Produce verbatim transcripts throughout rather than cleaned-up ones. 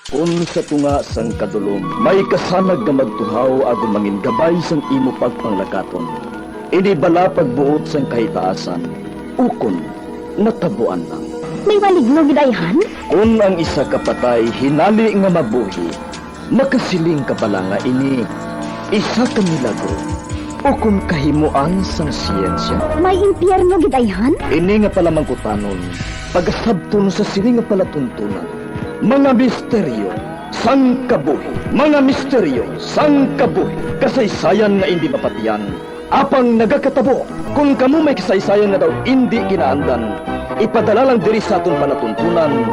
Kon sa tunga sang kadulom may kasanag nga magtuhaw agod mangin gabay sang imo pagpanglakaton, ini bala pagbuot sang kahitaasan, ukon natabuan lang. May maligno gid, ayhan? Kon ang isa ka patay hinali nga mabuhi, makasiling ka bala nga ini isa ka milagro ukon kahimoan sang siyensya? May impyerno gid, ayhan? Ini nga palamangkutanon, pagasabton sa sini nga palatuntunan. Mga misteryo sang kabuhi. Mga misteryo sang kabuhi. Kasaysayan nga indi mapatian, apang nagakatabo. Kon kamo may kasaysayan nga daw indi kinaandan, ipadala lang diri sa aton palatuntunan.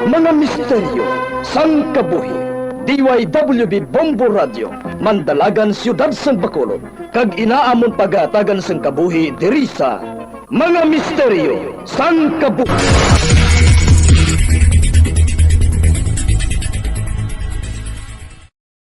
Mga misteryo sang kabuhi. D Y W B Bombo Radio, Mandalagan, Siyudad sang Bacolod, kag ina amon pagahatagan sang kabuhi diri sa Mga Misteryo sang Kabuhi.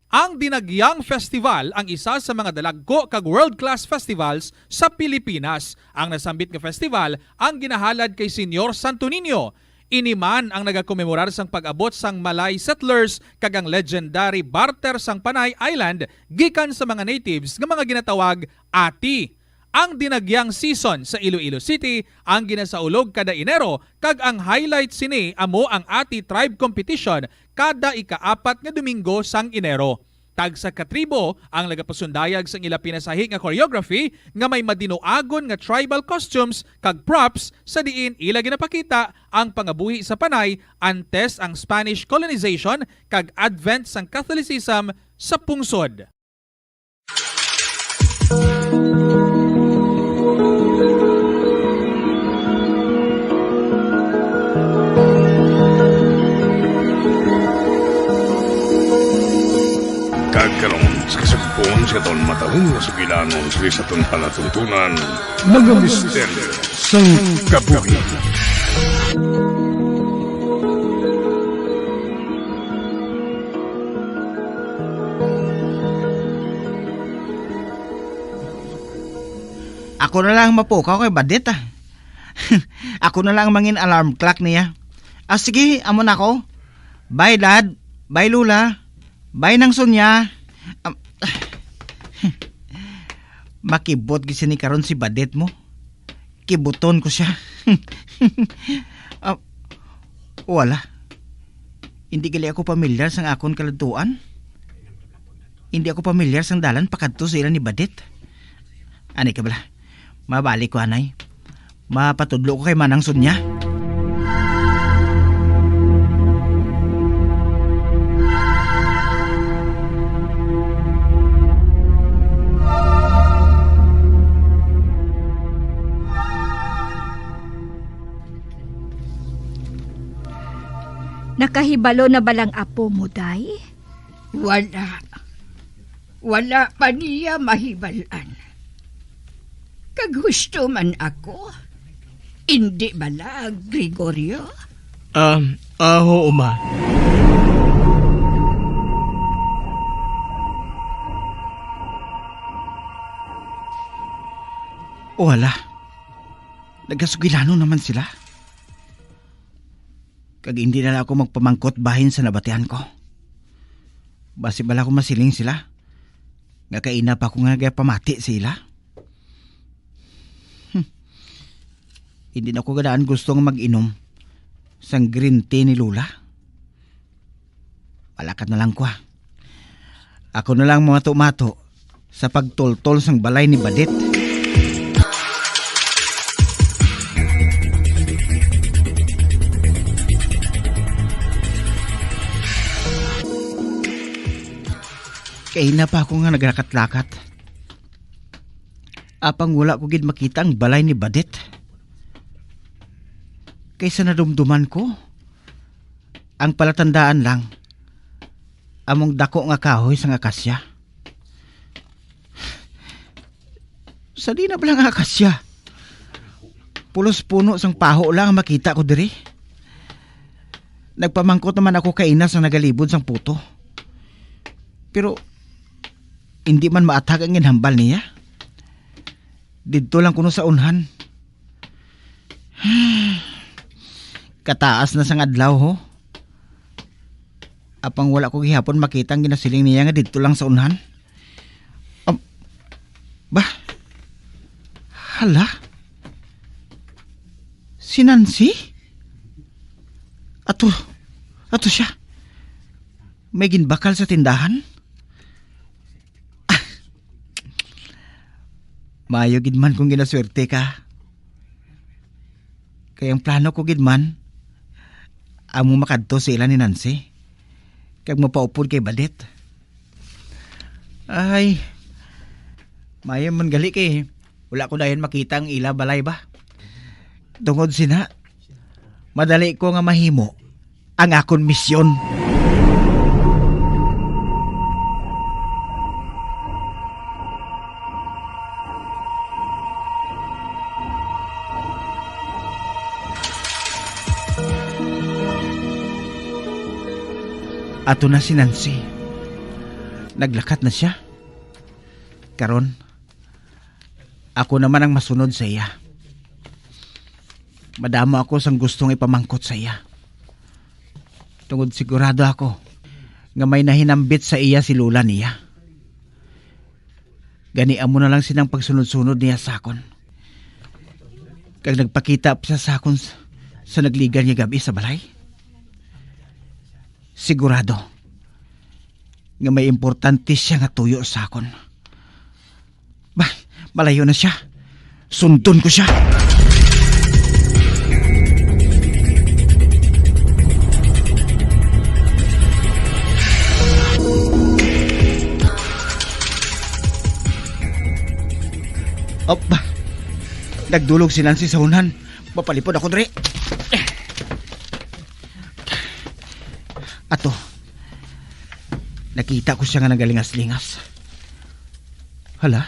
Ang Dinagyang Festival ang isa sa mga dalagko kag world-class festivals sa Pilipinas. Ang nasambit nga festival ang ginahalad kay Señor Santo Niño. Ini man ang nagakomemorar sang pag-abot sang Malay settlers kag ang legendary barter sang Panay Island gikan sa mga natives nga mga ginatawag Ati. Ang Dinagyang season sa Iloilo City ang ginasaulog kada Enero, kag ang highlight sini amo ang Ati Tribe Competition kada ikaapat nga Domingo sang Enero. Tagsa ka tribo ang nagapasundayag sang ila pinasahi nga choreography nga may madinuagon nga tribal costumes kag props, sa diin ila ginapakita ang pangabuhi sa Panay antes ang Spanish colonization kag advent sang Catholicism sa pungsod. Kag karon, sa kasugpon sa aton matahom nga sugilanon, sa aton palatuntunan, mga misteryo sang kabuhi. Ako na lang mapukaw kay Badit, ah. Ako na lang mangin alarm clock niya. Ah, sige, amo na ako. Bye, Dad. Bye, Lola. Bye, Nang Sonia. Am, makibot gid sini karon si Badit mo. Kibuton ko siya. Ah, wala. Hindi gali ako pamilyar sang akon kaladtuan. Hindi ako pamilyar sang dalan pakadto sa ila ni Badit. Ani ka bala? Mabalik ko anay. Mapatudlo ko kay Manang Sonia. Nakahibalo na bala ang apo mo, Day? Wala. Wala pa niya mahibal-an. Kag husto man ako. Indi bala, Gregorio? Ah, ah, oo, ma. O hala, nagasugilanon naman sila. Kag indi na lang ako magpamangkot bahin sa nabatian ko. Basi bala ko masiling sila nga kaina pa ako nga nagapamati sa ila. Hmm. Hindi na ako gadaan gusto nga mag-inom sang green tea ni Lola. Malakat na lang ko, ah. Ako na lang mato-mato sa pagtultol sang balay ni Badit. Kaina pa ako nga naglakat-lakat. Apang wala ko gid makita ang balay ni Badit. Kay sa nadumduman ko, ang palatandaan lang, among dako nga kahoy sang akasya. Sa di na bala nga akasya? Pulos puno sang paho lang ang makita ko diri. Nagpamangkot naman ako kaina sang nagalibod sang puto. Pero hindi man maathag ang ginhambal niya. Didto lang kuno sa unhan. Kataas na sang adlaw, ho. Apang wala ko gihapon makita ang ginasiling niya nga didto lang sa unhan. Am, bah? Hala? Si Nancy? Ato, ato siya. May ginbakal sa tindahan? Ah, maayo gid man kung ginaswerte ka. Kay ang plano ko gid man, amo makadto sa ila ni Nancy, kag mapaupod kay Badet. Ay, maayo man gali kay wala ko dayon makita ang ila balay ba. Tungod sina, madali ko nga mahimo ang akon misyon. Ato na si Nancy. Naglakat na siya. Karon, ako naman ang masunod sa iya. Madamo ako sang gustong ipamangkot sa iya. Tungod sigurado ako nga may nahinambit sa iya si lola niya. Gani amo na lang sinang pagsunod-sunod niya sa akon. Kag nagpakita pa siya sa akon s-, sa nagligan nga gab-i sa balay. Sigurado nga may importante siya nga tuyo sa akon. Bah, malayo na siya. Sundon ko siya. Op, bah. Nagdulog si Nancy sa unhan. Mapalipod ako diri. Ato. Nakita ko siya nga nagalingas-lingas. Hala?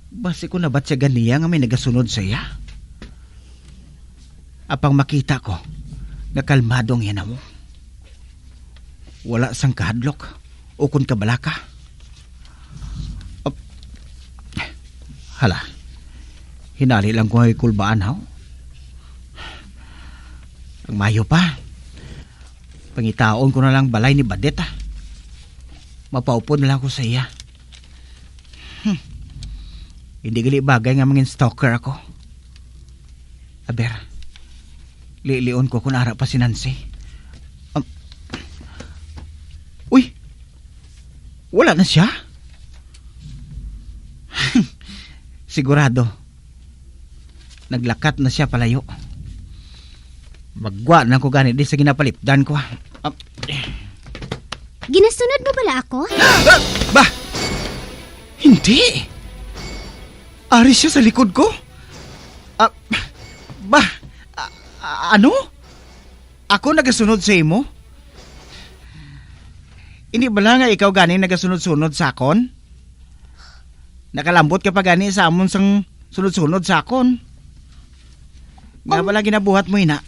Basi ko nabatyagan niya nga may nagasunod sa iya. Apang makita ko nga kalmado ang iya namo. Wala sang kahadlok ukon kabalaka. Ap-, hala, hinali lang ko nga ikulbaan, haw. Ang mayo pa, pangitaon ko na lang balay ni Badet, ah. Mapaupod na lang ako sa iya. Hmm. Hindi gali bagay nga mangin stalker ako. Aber, lilion ko kung ara pa si Nancy. Um, uy! Wala na siya? Sigurado. Naglakat na siya palayo. Magwa na ko gani di sa ginapalipdan ko, ah. Ah. Ginasunod mo bala ako? Ah! Bah! Hindi! Ari siya sa likod ko. Ah, bah, ah, ah, ano? Ako nagasunod sa imo? Hindi bala nga ikaw gani nagasunod-sunod sa akon? Nakalambot ka pa gani sa amon sang sunod-sunod sa akon. Nga Um, bala ginabuhat mo ina?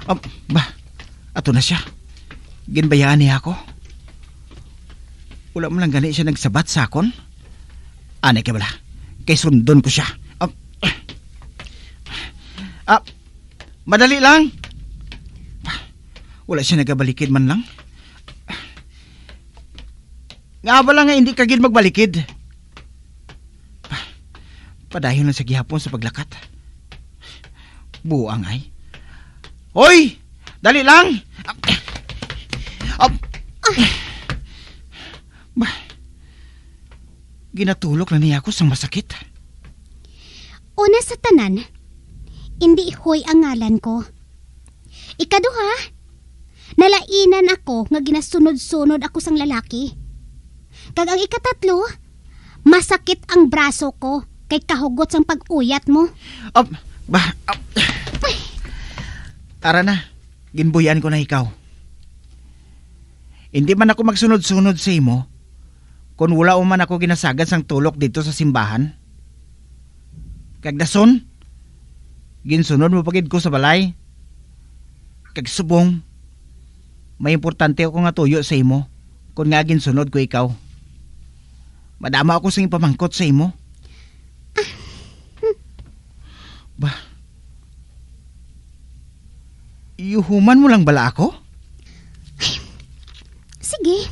Um, ba, ato na siya. Ginbayaan niya ako. Wala man lang gani siya nagsabat sa akon. Anay ka bala, kay sundon ko siya. Ah, ah, madali lang. Wala siya nagabalikid man lang. Nga bala nga hindi ka gid magbalikid. Padayon lang sa gihapon sa paglakat. Buang ay. Hoy! Dali lang! Ap-, ap-, ba, ginatulok na niya ako sang masakit. Una sa tanan, indi Hoy ang ngalan ko. Ikaduha, nalainan ako nga ginasunod-sunod ako sang lalaki. Kag ang ikatatlo, masakit ang braso ko kay kahugot sang pag-uyat mo. Ap-, ba, ap-, ara na, ginbuy-an ko na ikaw. Hindi man ako magsunod-sunod sa imo, kon wala man ako ginasagad sang tulok didto sa simbahan. Kag dason, ginsunod mo pa gid ko sa balay. Kag subong, may importante ako nga tuyo sa imo, kon ngaa ginsunod ko ikaw. Madamo ako sing ipamangkot sa imo. Ba, Yuhuman mo lang bala ako? Sige.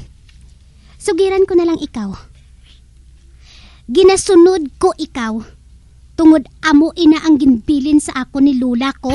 Sugiran ko na lang ikaw. Ginasunod ko ikaw. Tungod amo ina ang ginbilin sa akon ni Lola ko.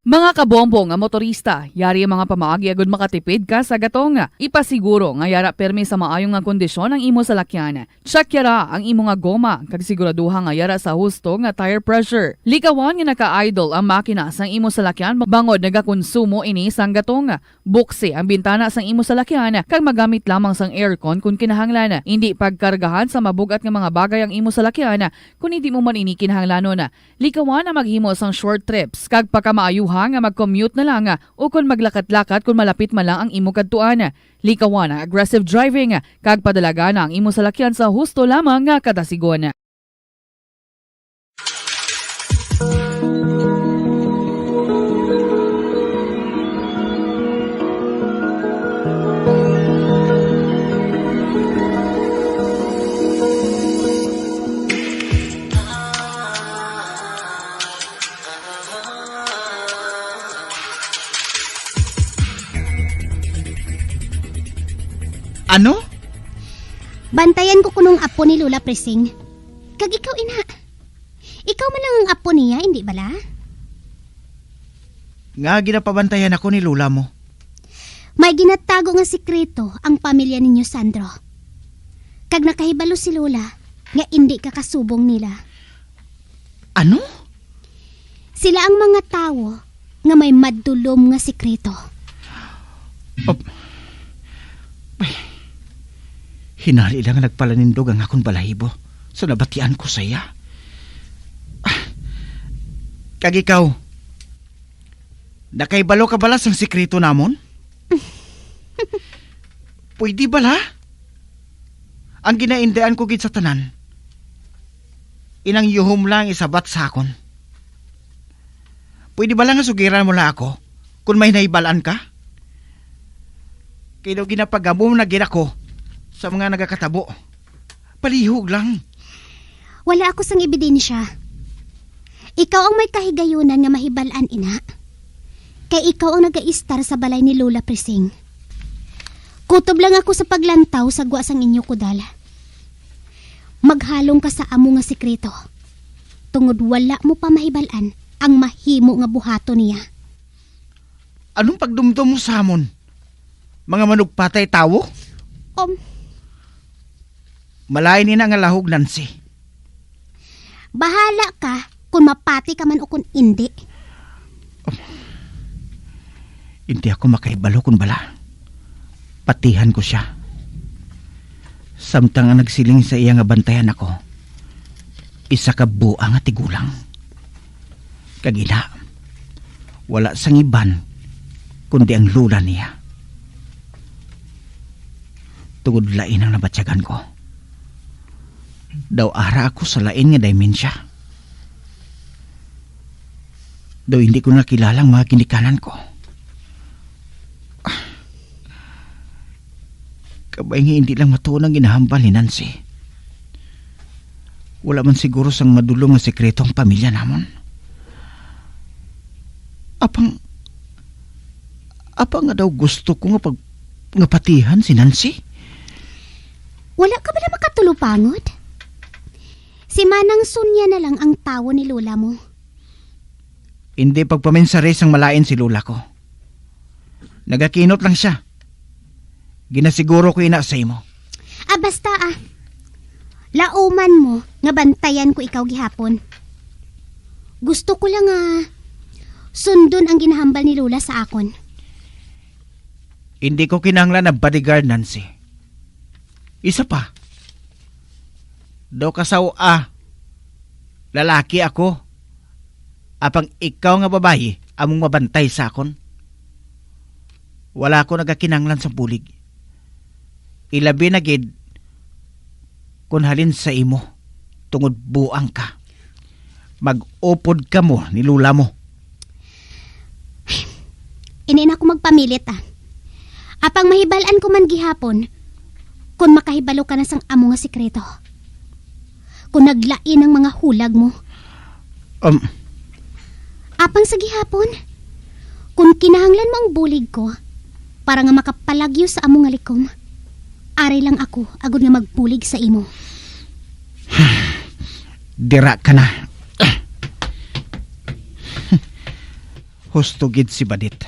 Mga kabombo nga motorista, yari ang mga pamaagi agud makatipid ka sa gatong. Ipasiguro nga yara permi sa maayo nga kondisyon ang imo salakyan. Check yara ang imo nga goma, kag siguraduha nga yara sa husto nga tire pressure. Likawan nga naka-idle ang makina sang imo salakyan bangod nagakonsumo ini sang gatong. Buksi ang bintana sang imo salakyan kag magamit lamang sang aircon kon kinahanglan. Indi pagkargahan sa mabug-at nga mga bagay ang imo salakyan kon indi mo man ini kinahanglanon. Likawan ang maghimo sang short trips kag pakamaayuha nga mag-commute na lang ukon maglakat-lakat kon malapit man lang ang imo kadtuan. Likawan ang aggressive driving kag padalagana ang imo salakyan sa husto lamang nga kadasigon. Ano? Bantayan ko kunong apo ni Lola Prising. Kag ikaw, ina. Ikaw man lang ang apo niya, indi bala? Nga ginapabantayan ako ni Lola mo. May ginatago nga sikreto ang pamilya ninyo, Sandro. Kag nakahibalo si Lola nga indi ka kasubong nila. Ano? Sila ang mga tawo nga may madulom nga sikreto. Op-, Ay, hinali lang nga nagpalanindog ang akon balahibo sa nabatian ko sa iya. Ah, kag ikaw, nakahibalo ka bala sang sikreto namon? Pwede bala? Ang ginaindian ko gid sa tanan, inang yuhom lang isabat sa akon. Pwede bala nga sugiran mo lang ako kon may nahibal-an ka? Kay daw ginapagamo na gid ako sa mga nagakatabo. Palihog lang. Wala ako sang ebidensya. Ikaw ang may kahigayunan nga mahibal-an, ina. Kay ikaw ang nagaistar sa balay ni Lola Prising. Kutob lang ako sa paglantaw sa gwa sang inyo kudal. Maghalong ka sa amo nga sikreto, tungod wala mo pa mahibal-an ang mahimo nga buhaton niya. Anong pagdumdom mo sa amon? Mga manugpatay tawo? Um. Malain ina nga lahog, Nancy. Bahala ka kon mapati ka man o kon indi. Indi ako makahibalo kon bala patihan ko sia. Samtang ang nagsiling sa iya nga bantayan ako, isa ka buang nga tigulang. Kag ina, wala sang iban kundi ang lola niya. Tungod lain ang nabatyagan ko. Daw ara ako sa lain nga dimensya. Daw hindi ko nakilala ang mga ginikanan ko. Kabay nga hindi lang matuod ang ginahambal ni Nancy. Wala man siguro sang madulom nga sekreto ang pamilya namon. Apang, apang nga daw gusto ko nga pag-, nga patihan si Nancy? Wala ka bala makatulupangod? Si Manang Sonia na lang ang tawo ni lola mo. Hindi pagpaminsari sang malain si lola ko. Nagakinot lang sia. Ginasiguro ko ina sa imo. Ah, basta, ah. Lauman mo nga bantayan ko ikaw gihapon. Gusto ko lang nga sundon ang ginahambal ni lola sa akon. Hindi ko kinahanglan na bodyguard, Nancy. Isa pa, daw kasaw-a, lalaki ako, apang ikaw nga babayi among mabantay sa akon. Wala ako nagakinahanglan sa bulig. Ilabi na gid kon halin sa imo, tungod buang ka. Mag-upod kamo ni lola mo. Ini na ako magpamilit, ah. Apang mahibal-an ko man gihapon, kon makahibalo ka na sang amo nga sikreto. kung naglain ang mga hulag mo. Um. Apang sa gihapon, kung kinahanglan mo ang bulig ko para nga makapalagyo sa amo nga likom, ari lang ako agod nga magbulig sa imo. Dira ka na. Husto gid si Badit.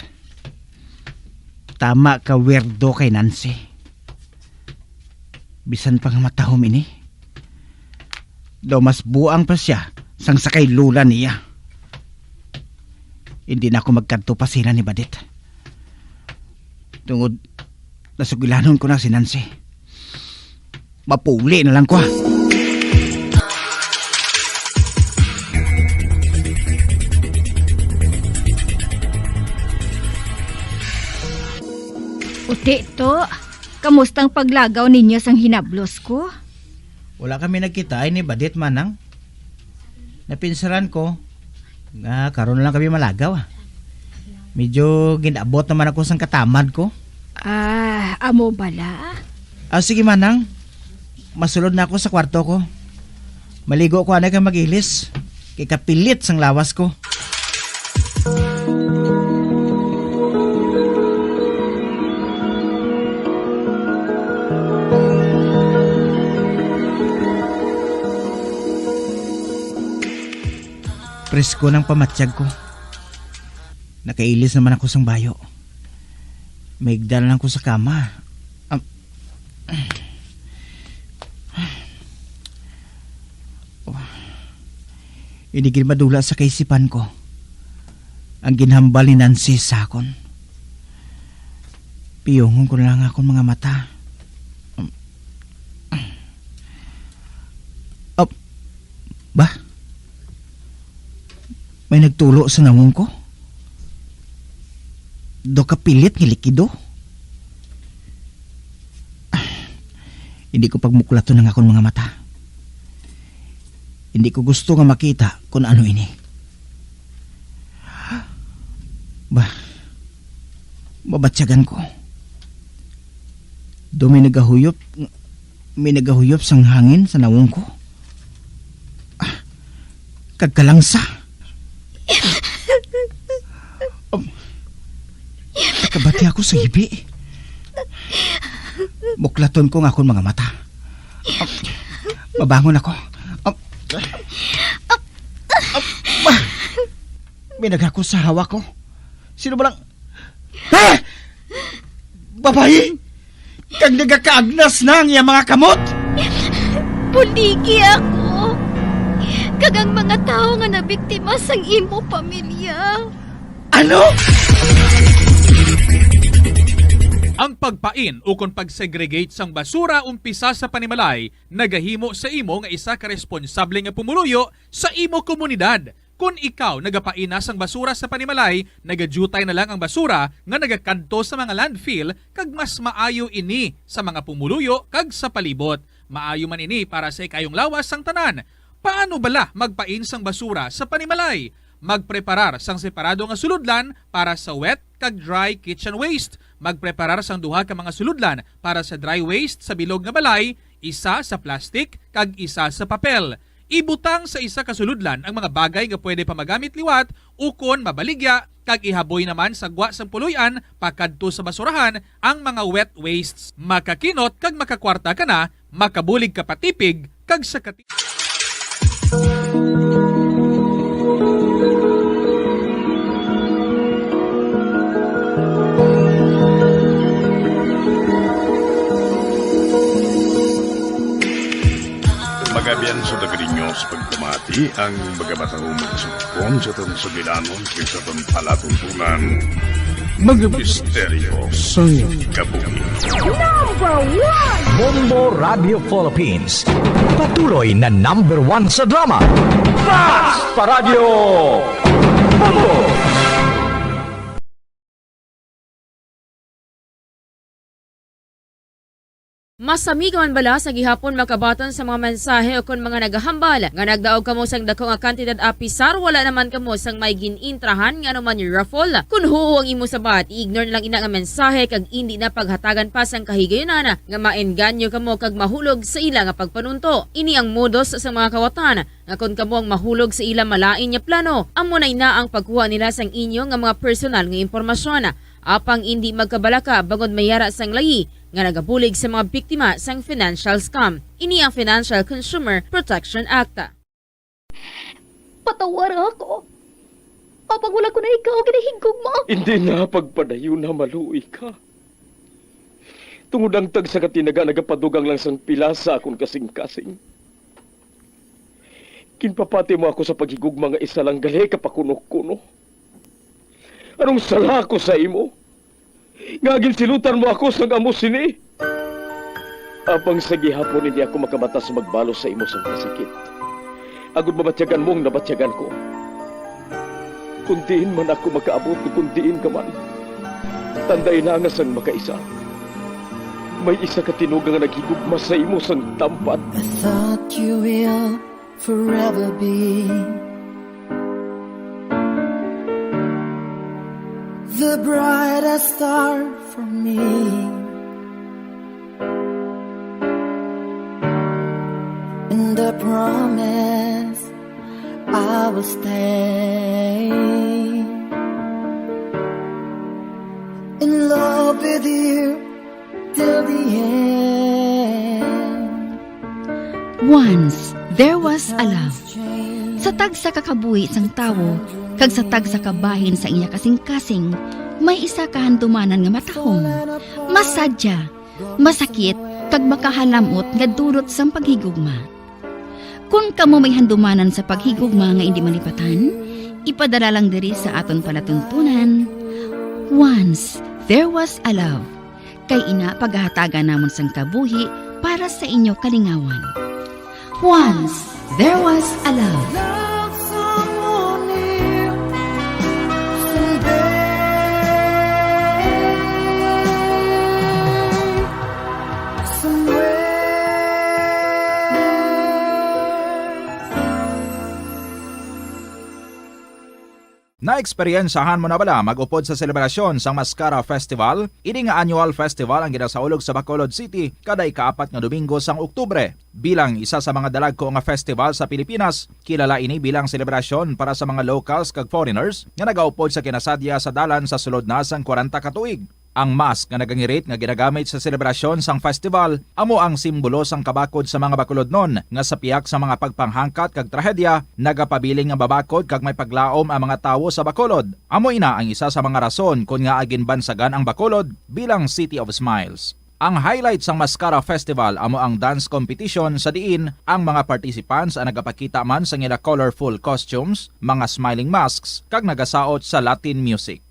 Tama ka, weirdo kay Nancy. Bisan pa nga matahom ini, daw mas buang pa siya sang sa kay lola niya. Hindi na ako magkadto pa sila ni Badit. Tungod nasugilanon ko na si Nancy. Mapuli na lang ko, ha. Uti to, kamusta ang paglagaw ninyo sang hinablos ko? Wala kami nagkita ni Badit, Manang. Napinsaran ko nga karon lang kami malagaw, ah. Medyo gin-abot naman ako sang katamad ko. Ah, amo bala? Ah, sige, Manang. Masulod na ako sa kwarto ko. Maligo ko anay kag mag-ilis. Kay kapilit sang lawas ko. Presko ng pamatyag ko. Nakailis naman ako sang bayo. Maigdal lang ko sa kama. Am-, Oh. Hindi gid madula sa kaisipan ko ang ginhambal ni Nancy sa akon. Piyongon ko na lang akon mga mata. Am-, Ap-, ba? May nagtulo sa nawong ko? Daw kapilit nga likido? Ah, hindi ko pagmuklaton ang akon mga mata. Hindi ko gusto nga makita kung ano ini. Ba, mabatyagan ko. Daw may nagahuyop, may nagahuyop sang hangin sa nawong ko. Ah, kag kalangsa. Um, nakabati ako sa hibi. Buklaton ko nga akon mga mata. Um, mabangon ako. Um, um, ah, may nagako sa hawak ko. Sino ba lang? Ah! Babayi! Kag nagakaagnas na ang iyang mga kamot! Buligi ako, kag ang mga tawo nga nabiktima sang imo pamilya. Ano? Ang pagpain ukon pag-segregate sang basura umpisa sa panimalay nagahimo sa imo nga isa ka responsable nga pumuluyo sa imo komunidad. Kon ikaw nagapaina sang basura sa panimalay, nagadyutay na lang ang basura nga nagakadto sa mga landfill, kag mas maayo ini sa mga pumuluyo kag sa palibot. Maayo man ini para sa ikaayong lawas sang tanan. Paano bala magpain sang basura sa panimalay? Magpreparar sang separado nga sulodlan para sa wet kag dry kitchen waste. Magpreparar sang duha ka mga sulodlan para sa dry waste sa bilog nga balay, isa sa plastic kag isa sa papel. Ibutang sa isa ka sulodlan ang mga bagay nga pwede pa magamit liwat ukon mabaligya, kag ihaboy naman sa gwa sang puloy-an pakadto sa basurahan ang mga wet wastes. Makakinot kag makakwarta ka na, makabulig ka pa tipig kag sa kati- Magabian sa Dagari News, pagpamati ang mga matahumag sa kon sa atong sugilanon kag sa atong palatuntunan. Mga misteryo sa kabuhi. Number one! Bombo Radio Philippines. Patuloy na number one sa drama. Basta Radyo Bombo! Masami ka man bala sa gihapon makabaton sa mga mensahe o kon mga nagahambal nga nagdaog kamo sang dako nga kantidad, apisar wala naman kamo sang may gin-intrahan nga anuman raffle? Kon huo ang imo sabat, i-ignore na lang ina nga mensahe kag indi na paghatagan pa sang kahigayunan nga maengganyo kamo kag mahulog sa ila nga pagpanunto. Ini ang modus sa mga kawatan nga kon kamo ang mahulog sa ila malain nga plano, amo na ina ang pagkuha nila sang inyo nga mga personal nga impormasyon. Apang indi magkabalaka bangod may ara sang layi nga nagabulig sa mga biktima sang financial scam. Ini ang Financial Consumer Protection Act. Patawara ako. Apang wala ko na ikaw ginahigugma. Hindi na pagpadayon na maluoy ka. Tungod ang tagsa ka tinaga nagapadugang lang sang pila sa akon kasing-kasing. Ginpapati mo ako sa paghigugma nga isa lang gali ka pakuno-kuno. Anong sala ko sa imo? Nga ginsilutan mo ako sang amo sini? Apang sa gihapon hindi ako makamatas magbalos sa imo sang kasakit. Agod mabatyagan mo ang nabatyagan ko. Kung diin man ako makaabot, kung diin ka man, tanday na nga sang makaisa. May isa ka tinuga nga naghigugma sa imo sang tampad. I thought you will forever be the brightest star for me. And I promise I will stay in love with you till the end. Once there was a love. Sa tagsa ka kabuhi sang tawo kag sa tagsa ka bahin sa iya kasing-kasing, may isa ka handumanan nga matahom, masadya, masakit, kag makahalamot nga dulot sang paghigugma. Kon kamo may handumanan sa paghigugma nga indi malipatan, ipadala lang diri sa aton palatuntunan. Once there was a love. Kay ina, pagahatagan namon sang kabuhi para sa inyo kalingawan. Once there was a love. Love someone new someday, somewhere. Naeksperyensyahan mo na bala mag-upod sa selebrasyon sang Mascara Festival? Ini nga annual festival ang ginasaulog sa Bacolod City kada ikaapat nga Domingo sang Oktubre. Bilang isa sa mga dalagko nga festival sa Pilipinas, kilala ini bilang selebrasyon para sa mga locals kag foreigners nga nagaupod sa kinasadya sa dalan sa sulod na sang kwarenta ka tuig. Ang mask nga nagangirit nga ginagamit sa selebrasyon sang festival amo ang simbolo sang kabakod sa mga Bacolodnon, nga sa pihak sa mga pagpanghangkat kag trahedya, nagapabilin nga mabakod kag may paglaom ang mga tawo sa Bacolod. Amo ina ang isa sa mga rason kon ngaa ginbansagan ang Bacolod bilang City of Smiles. Ang highlight sang Mascara Festival amo ang dance competition, sa diin ang mga participants ang nagapakita man sang ila colorful costumes, mga smiling masks, kag nagasaot sa Latin music.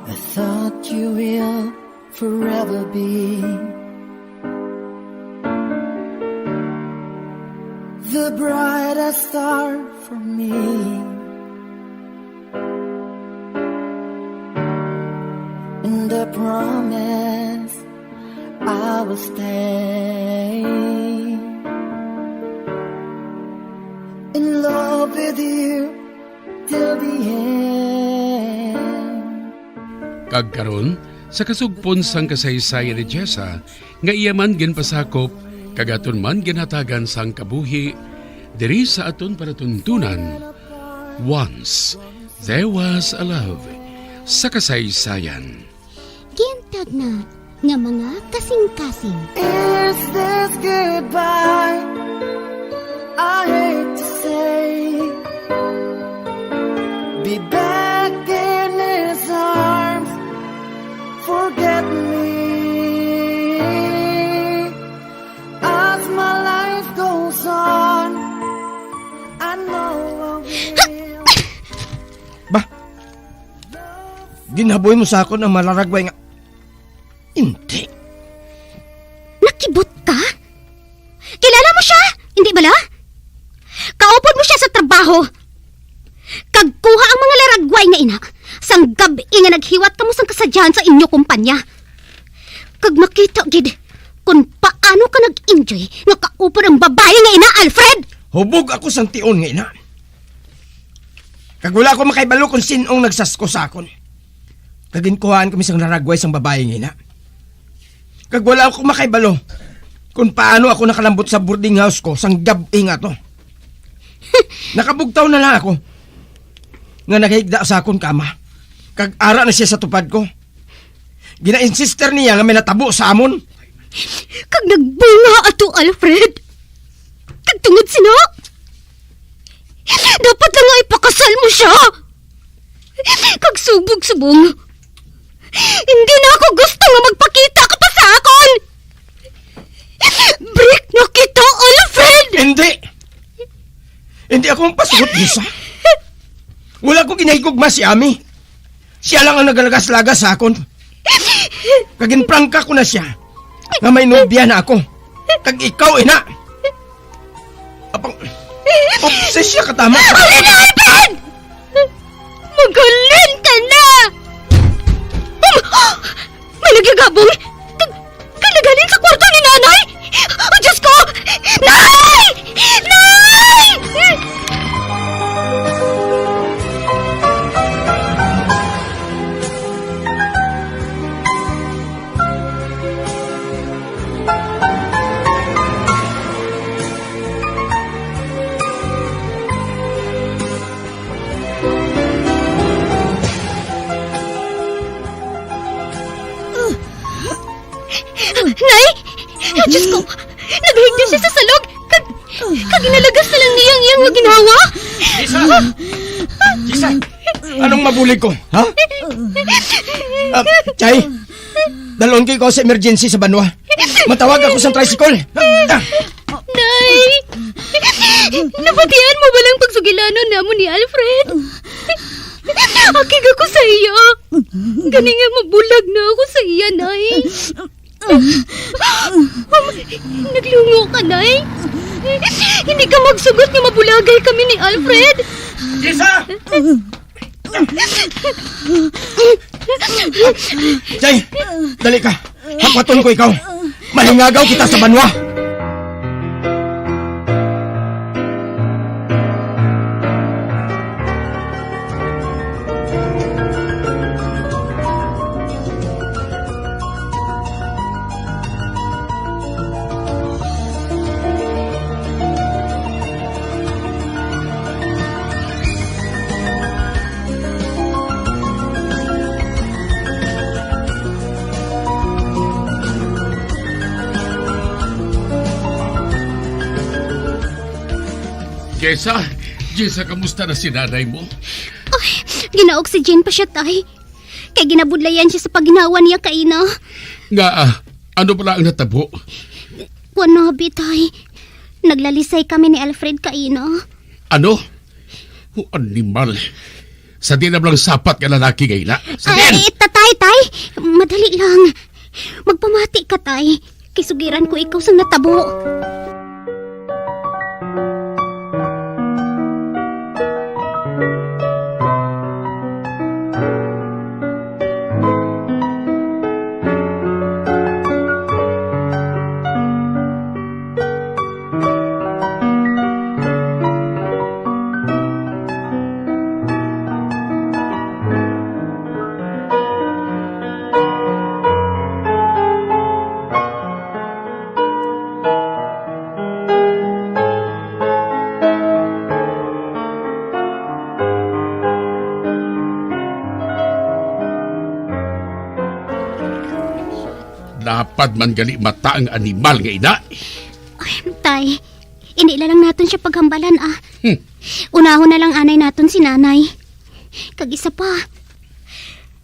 I thought you will forever be the brightest star for me. And I promise I will stay in love with you till the end. Kag karon, sa kasugpon sang kasaysayan ni Jessa, nga iya man ginpasakop, kag aton man ginhatagan sang kabuhi, diri sa aton palatuntunan, Once There Was a Love, sa kasaysayan. Gintagna nga mga kasing-kasing. Is this goodbye? I hate to say. Be back in his arms. Forget me. As my life goes on, I know I will. Bah! Ginhaboy mo sa akon ang malaragway nga Hindi. Nakibot ka? Kilala mo siya? Hindi bala? Kaupod mo siya sa trabaho. Kag kuha ang mga laragway nga ina, sang gab-i nga naghiwat kamo sang kasadyahan sa inyo kumpanya. Kag makita gid kung paano ka nag-enjoy nga kaupod ang babayi nga ina, Alfred! Hubog ako sang tion nga ina. Kag wala ako makahibalo kung sin-ong nagsasko sa akon. Kag ginkuhaan kami sang laragway sang babayi nga ina. Kag wala ako makahibalo kung paano ako nakalambot sa boarding house ko sang gab-i nga to. Nakabugtaw na lang ako nga nagahigda sa akon kama, kag ara na siya sa tupad ko. Gina-insister niya nga may natabo sa amon. Kag nagbunga ato, Alfred. Kag tungod sina, dapat lang nga ipakasal mo siya. Kag subong-subong, hindi na ako gusto nga magpakita ka pa sa akon. Break na kita, Alfred! Hindi! Hindi ako magpasugot, Lisa. Wala ko ginahigugma si Ami. Siya lang ang nagalagas-lagas sa akon. Kag ginprangka ko na siya nga may nobya na ako. Kag ikaw, ina. Apang, obsesya ka tama. Halin na, Alfred! Magalin ka na! Um, may nagagabong! Kag, kag naghalin sa kwarto ni Nanay! Oh, Diyos ko! Nay! Nay! Nay! Diyos ko! Nagahigda siya sa salog! Kag, kag ginalagas na lang niya ang iyang mga ginhawa! Lisa! Lisa! Anong mabulig ko? Ha? Ah, Chay, dalon ko ikaw sa emergency sa banwa. Matawag ako sa tricycle. Ah! Nay! Nabatian mo ba lang pagsugilanon namo ni Alfred? Akig ako sa iya. Gani nga mabulag na ako sa iya, Nay. Naglungo ka, Nay. Hindi ka magsugot nga mabulagay kami ni Alfred. Lisa! Jay, dali ka. Hapwaton ko ikaw. Malingagaw kita sa banwa. Jessa, Jessa, kamusta na si nanay mo? Ay, ginaoxygen pa siya, tay. Kay ginabudlayan siya sa pagginhawa niya kaina. Nga, ah, ano pala ang natabo? Kuwan na, abi, tay. Naglalisay kami ni Alfred kaina. Ano? O, animal. Sa di na lang sapat nga lalaki nga ina. Sa Ay, din! Tatay, tay. Madali lang. Magpamati ka, tay. Kay sugiran ko ikaw sang natabo. Lapad man gali mata ang animal nga ina. Ay, tay, hindi na lang naton siya paghambalan, ah. Hmm. Unahon na lang anay naton si nanay. Kag isa pa,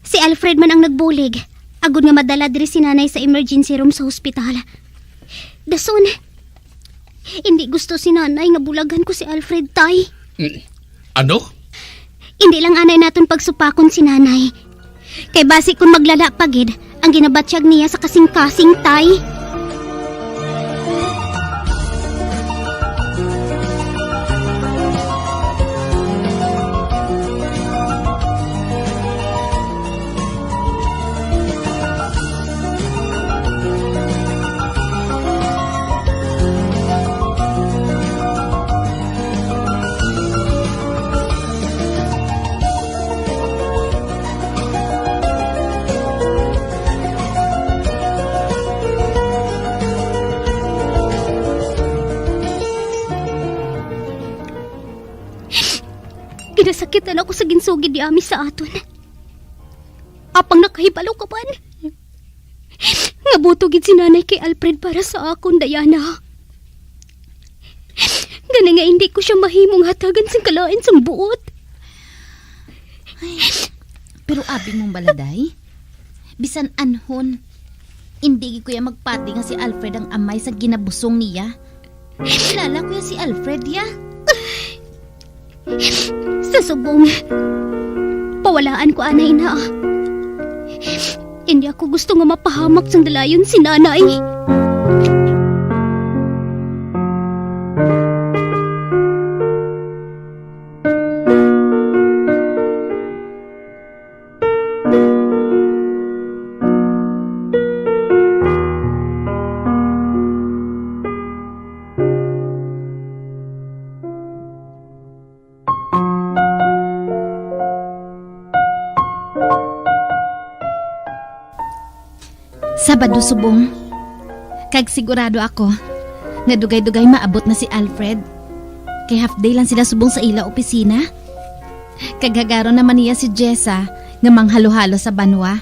si Alfred man ang nagbulig, agod nga madala diri si nanay sa emergency room sa hospital. Dason, hindi gusto si nanay nga bulagan ko si Alfred, tay. Mm. Ano? Hindi lang anay naton pagsupakon si nanay. Kay basi kung maglala pa gid, ang ginabatyag niya sa kasing-kasing, tay. Ginasakitan ako sa ginsugid ni Ami sa aton. Apang nakahibalo ka man nga buto gid si Nanay kay Alfred para sa akon, Diana. Gani nga hindi ko siya mahimong hatagan sing kalain sang buot. Ay, pero abi mong baladay, bisan anhon, indi gid ko ya magpati nga si Alfred ang amay sa ginabusong niya. Kilala ko ya si Alfred, ya. Sa subong, pawalaan ko anay na. Hindi ako gusto nga mapahamak sang dalayon si Nanay. Sabado subong. Kag sigurado ako nga dugay-dugay maabot na si Alfred. Kay half day lang sila subong sa ila opisina. Kag hagaron naman niya si Jessa nga manghalo-halo sa banwa.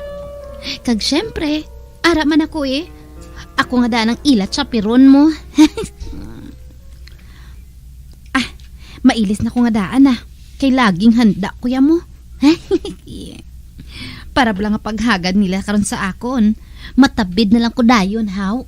Kag syempre, ara man ako eh. Ako nga daan ang ila chaperon mo. Ah, mailis na ko nga daan ah. Kay laging handa ko ya mo. Para bala nga paghagad nila karon sa akon, matabid na lang ko dayon, haw?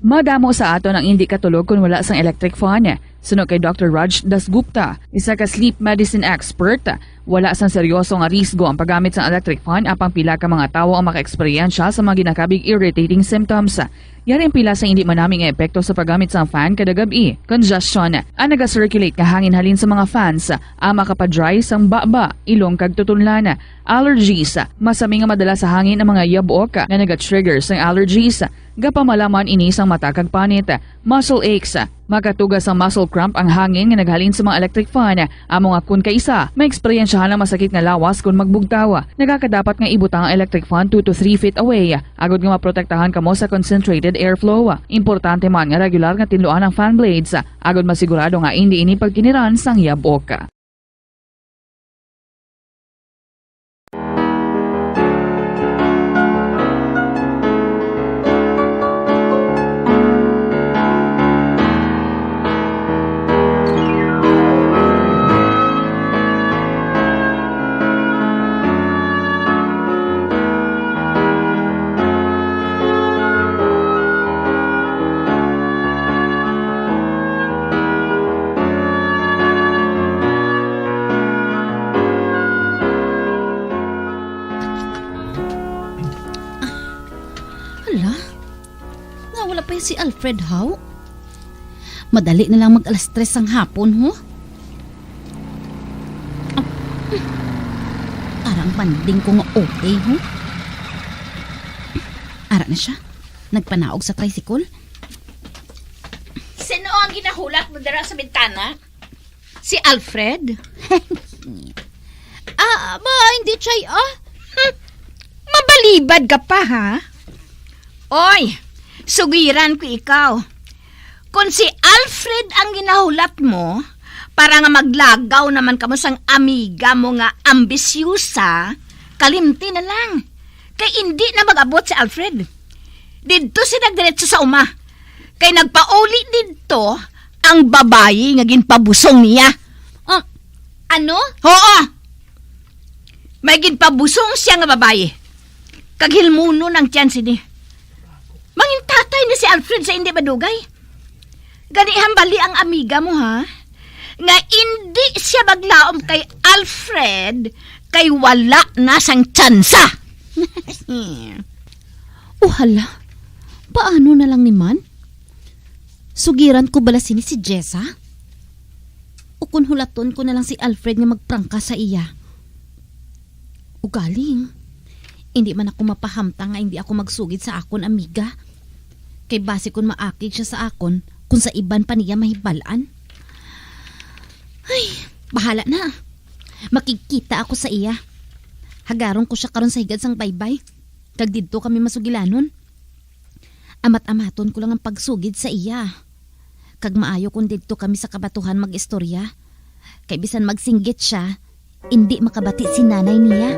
Madamo sa aton ang indi katulog kon wala sang electric fan. Suno kay Doctor Raj Dasgupta, isa ka sleep medicine expert, wala sang seryoso nga risgo ang paggamit sang electric fan, apang pila ka mga tawo ang makaeksperyensya sa mga ginakabig irritating symptoms. Yari ang pila sa indi manami nga epekto sa paggamit sang fan kada gab-i: congestion, ang naga-circulate nga hangin halin sa mga fans, ang makapa-dry sang baba, ilong kag tutunlan, allergies, masami nga madala sa hangin ang mga yabok nga naga-trigger sang allergies, gapamalaman ini sang mata kag panit, muscle aches, makatuga sang muscle cramp ang hangin nga naghalin sa mga electric fan, amo nga kon kaisa, maeksperiensyahan ang masakit nga lawas kon magbugtaw. Nagakadapat nga ibutang ang electric fan two to three feet away, agod nga maprotektahan kamo sa concentrated airflow. Importante man nga regular nga tinluan ang fan blades, agod masigurado nga indi ini pagkiniran sang yabok. Hala, nga wala pa si Alfred, haw? Madali na lang mag alas tres sang hapon, ho? Ah, arang banding ko nga okay, ho? Ara na siya. Nagpanaog sa tricycle. Sino ang ginahulat mo dira sa bintana? Si Alfred? Ah, ba, hindi, Chay, ah. Hmm, mabalibad ka pa, ha? Oy, sugiran ko ikaw. Kung si Alfred ang ginahulat mo, para nga maglagaw naman kamo sang amiga mo nga ambisyusa, kalimti na lang. Kay indi na mag-abot si Alfred. Didto sila diretso sa uma. Kay nagpauli didto ang babayi nga ginpabusong niya. Ah, ano? Oo. May ginpabusong siya nga babayi. Kag hilmunon ang tiyan sini. Mangin tatay ni si Alfred sa indi madugay. Gani hambali ang amiga mo, ha? nga indi sia maglaom kay Alfred kay wala na sang tsansa. O hala, paano na lang ni man? Sugiran ko bala sini si Jessa? O kon hulaton ko na lang si Alfred nga magprangka sa iya? Ugaling, indi man ako mapahamtang nga indi ako magsugid sa akon amiga. Kay basi kon maakig sia sa akon, kung sa iban pa niya mahibal-an. Ay, bahala na. Makigkita ako sa iya. Hagaron ko sia karon sa higad sang baybay, kag didto kami masugilanon. Amat-amaton ko lang ang pagsugid sa iya. Kag maayo kon didto kami sa kabatuhan mag-istorya. Kay bisan magsinggit sia, indi makabati si nanay niya.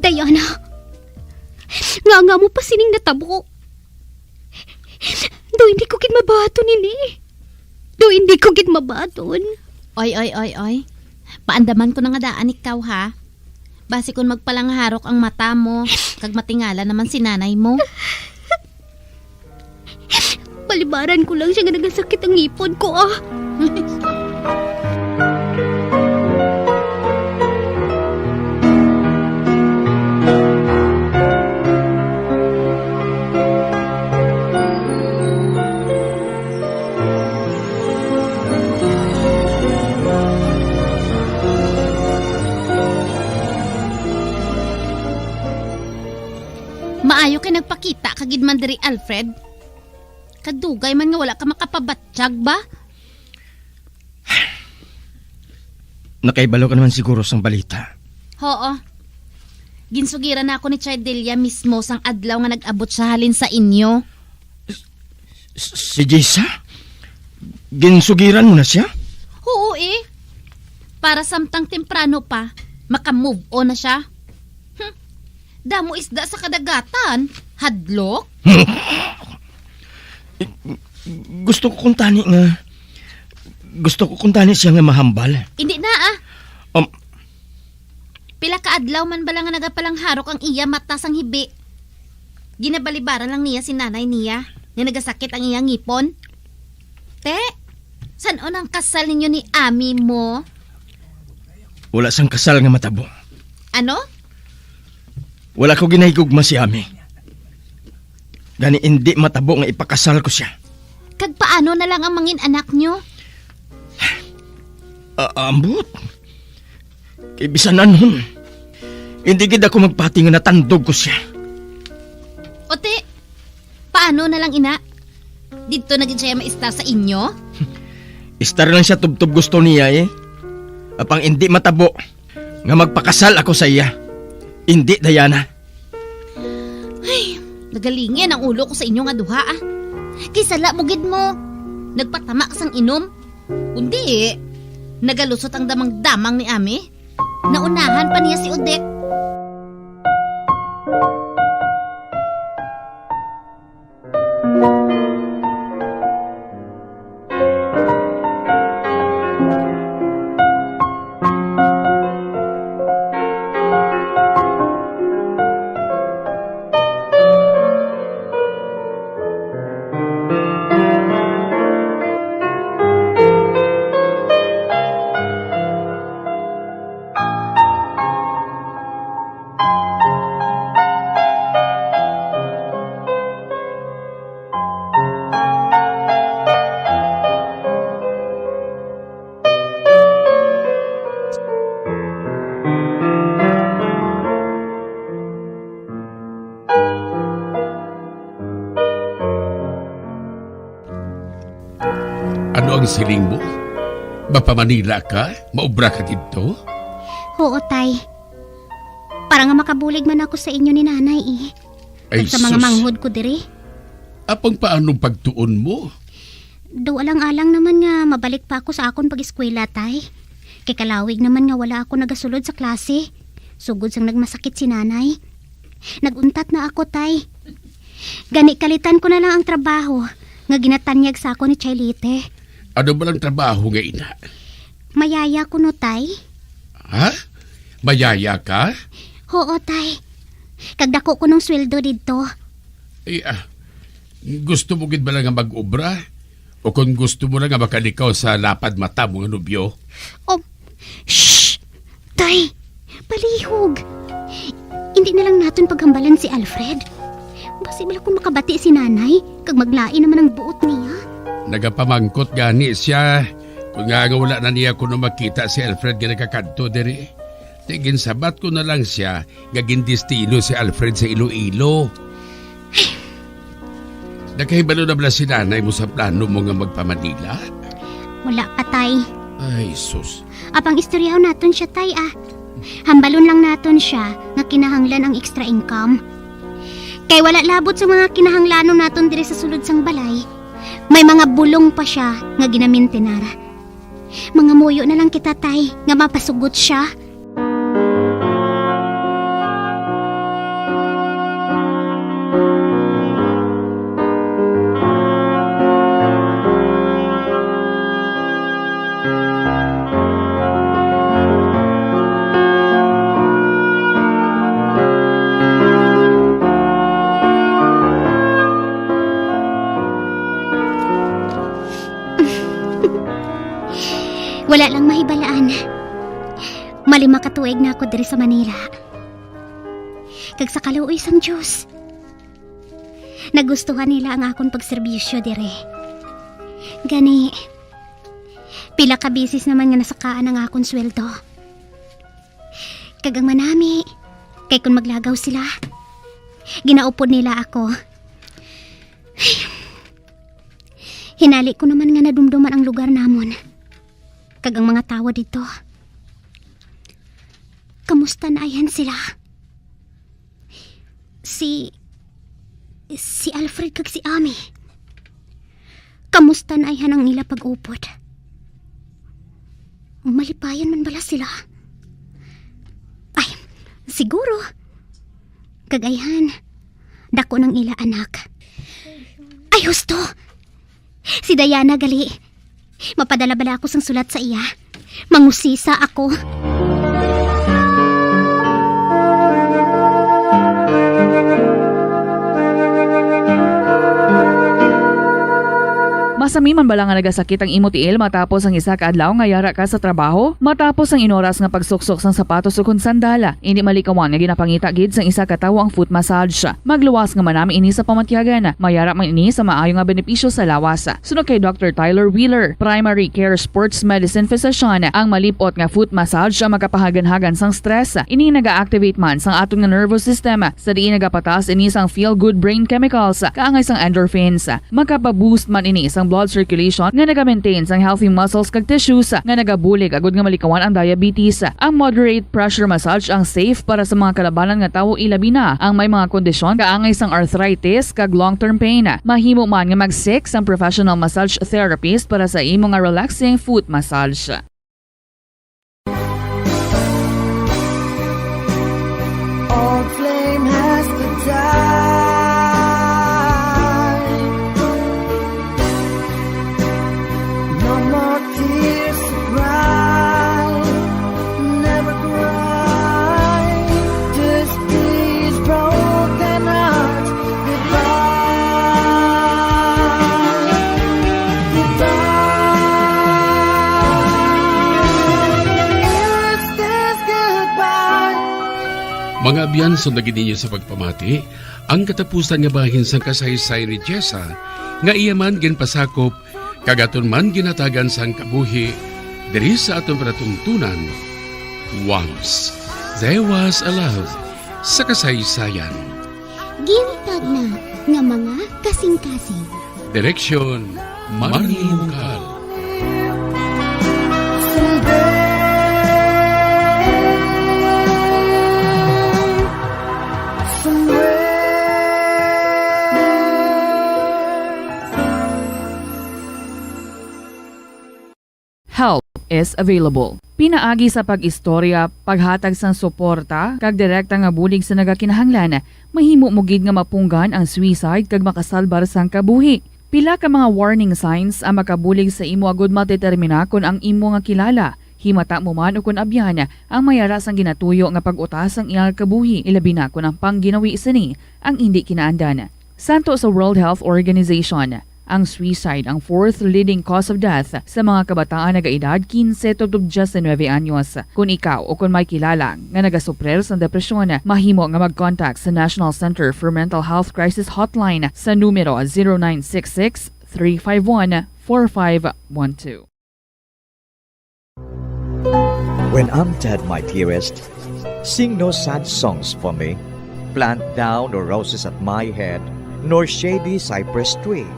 Diana, nga nga mo pa sining natabo? Do hindi ko gid mabaton ini. Do hindi ko gid mabaton. Oy, oy, oy, oy. Paandaman ko na nga daan ikaw, ha? Basi kon magpalangharok ang mata mo, kag matingala naman si nanay mo. Balibaran ko lang siya nga nagasakit ang ngipon ko, ah. Maayo kay nagpakita ka gid man diri, Alfred. Kadugay man nga wala ka makapabatyag ba? Nakahibalo ka naman siguro sang balita. Oo. Ginsugiran na ako ni Chardelia mismo sang adlaw nga nag-abot siya halin sa inyo. S-, si Jessa? Ginsugiran mo na siya? Oo, eh. Para samtang temprano pa, maka-move on na siya. Hmm. Damo isda sa kadagatan. Hadlok? Gusto ko kuntani nga, gusto ko kuntani siya nga mahambal. Hindi na, ah. Um, Pila ka adlaw man bala nga nagapalangharok ang iya mata sang hibi. Ginabalibaran lang niya si nanay niya nga nagasakit ang iya ngipon. Te, san-o nang kasal ninyo ni Ami mo? Wala sang kasal nga matabo. Ano? Wala ko ginahigugma si Ami. Gani indi matabo nga ipakasal ko siya. Kag paano na lang ang mangin anak nyo? Ah, ambot. Kay bisan anhon, hindi gid ako magpati nga natandog ko siya. O te, paano na lang ina? Didto na gid siya maistar sa inyo? Istar lang siya tubtob gusto niya eh. Apang hindi matabo nga magpakasal ako sa iya. Hindi, Diana. Ay, nagalingin ang ulo ko sa inyo nga duha, ah. Kay sala mo gid mo. Nagpatama sang inom. Kundi, nagalusot ang damang-damang ni Ami. Naunahan pa niya si Odette. Ang siling mo? Mapa-Manila ka? Maobra ka didto? Oo, tay. Para nga makabulig man ako sa inyo ni nanay, eh. Ay, Kag sa mga sus. manghod ko diri. Apang paano pagtuon mo? Daw alang-alang naman nga mabalik pa ako sa akon pag-eskwela, tay. Kay kalawig naman nga wala ako nagasulod sa klase. Sugod sang nagmasakit si nanay. Nag-untat na ako, tay. Gani kalitan ko na lang ang trabaho nga ginatanyag sa ako ni Chailite. Ano ba lang trabaho nga ina? Mayaya ko no, tay. Ha? Mayaya ka? Oo, tay. Kag dako ko nung sweldo didto. Ay, ah, gusto mo gid ba lang nga mag-obra? O kung gusto mo lang nga makalikaw sa lapad mata mo nga nobyo? Oh, shh! Tay, palihog. Hindi na lang naton paghambalan si Alfred. Basi bala kung makabati si nanay, kag maglain naman ang buot niya. Nagapamangkot gani siya kung nga, nga wala na niya kuno makita si Alfred nga nagakadto diri. Ti ginsabat ko na lang siya nga gindestino si Alfred sa Iloilo. Nakahibalo na bala si nanay mo sa plano mo nga magpa-Manila? Wala pa, tay. Ay, sus. Apang istoryahon naton siya, tay, ah. Hambalon lang naton siya nga kinahanglan ang extra income. Kay wala labot sa mga kinahanglanon naton diri sa sulod sang balay, may mga bulong pa siya nga ginamintinar. Mangamuyo na lang kita, tay, nga mapasugot siya. Wala lang mahibalaan. Malima ka tuig na ako diri sa Manila. Kag sa kaluoy sang Dios, nagustuhan nila ang akon pagserbisyo diri. Gani, pila ka beses naman nga nasakaan ang akon sweldo. Kag ang manami, kay kun maglagaw sila, ginaupod nila ako. Hinali ko naman nga nadumduman ang lugar namon kag ang mga tawo didto. Kamusta na ayhan sila? Si, si Alfred kag si Ami. Kamusta na ayhan ang ila pag-upod? Malipayon man bala sila? Ay, siguro. Kag ayhan, dako nang ila anak. Ay, husto! Si Diana gali. Mapadala bala ako sang sulat sa iya? Mangusisa ako. Masami man bala nga nagasakit ang imo tiil matapos ang isa ka adlaw nga yara ka sa trabaho? Matapos ang inoras nga pagsuksok sang sapatos ukon sandal, indi malikawan nga ginapangita gid sang isa ka tawo ang foot massage. Magluwas nga manami ini sa pamatyagan. Mayara man ini sa maayo nga benepisyo sa lawas. Suno kay Doctor Tyler Wheeler, primary care sports medicine physician, ang malip-ot nga foot massage ang makapahaganhagan sang stress. Ini naga-activate man sang aton nga nervous system, sa diin nagapataas ini sang feel-good brain chemicals, kaangay sang endorphins. Makapa-boost man ini sang blood circulation nga naga-maintain sang healthy muscles kag tissues nga nagabulig agud nga malikawan ang diabetes. Ang moderate pressure massage ang safe para sa mga kalabanan nga tawo, ilabi na ang may mga kondisyon kaangay sang arthritis kag long-term pain. Mahimo man nga mag-seek sang professional massage therapist para sa imo nga relaxing foot massage. Old flame has to die. No more tears to cry. Never cry. Just these broken hearts. Goodbye. Goodbye. Is this goodbye? Mga abyan, sundagi ninyo sa pagpamati ang katapusan nga bahin sang kasaysayan ni Jessa, nga iya man ginpasakop kag aton man ginhatagan sang kabuhi diri sa aton palatuntunan. Once There Was a Love sa kasaysayan. Ginitagna nga mga kasingkasing. Direksyon, Manny Mungkal. is available. Pinaagi sa pag-istorya, paghatag sang suporta, kag direkta nga bulig sa nagakinahanglan, mahimo mo gid nga mapunggan ang suicide kag makasalbar sang kabuhi. Pila ka mga warning signs ang makabulig sa imo agud madetermina kon ang imo nga kilala, himata mo man ukon abyan, ang may ara sang ginatuyo nga pag-uta sang iyang kabuhi, ilabi na kon ang pangginawi sini ang indi kinaandan. Santo sa World Health Organization, ang suicide ang fourth leading cause of death sa mga kabataan nagaedad quince tubtob diecinuebe anyos. Kon ikaw o kon may kilala nga nagasuprir sang depresyon, mahimo nga mag-contact sa National Center for Mental Health Crisis Hotline sa numero zero nine six six, three five one, four five one two. When I'm dead, my dearest, sing no sad songs for me. Plant thou no roses at my head, nor shady cypress tree.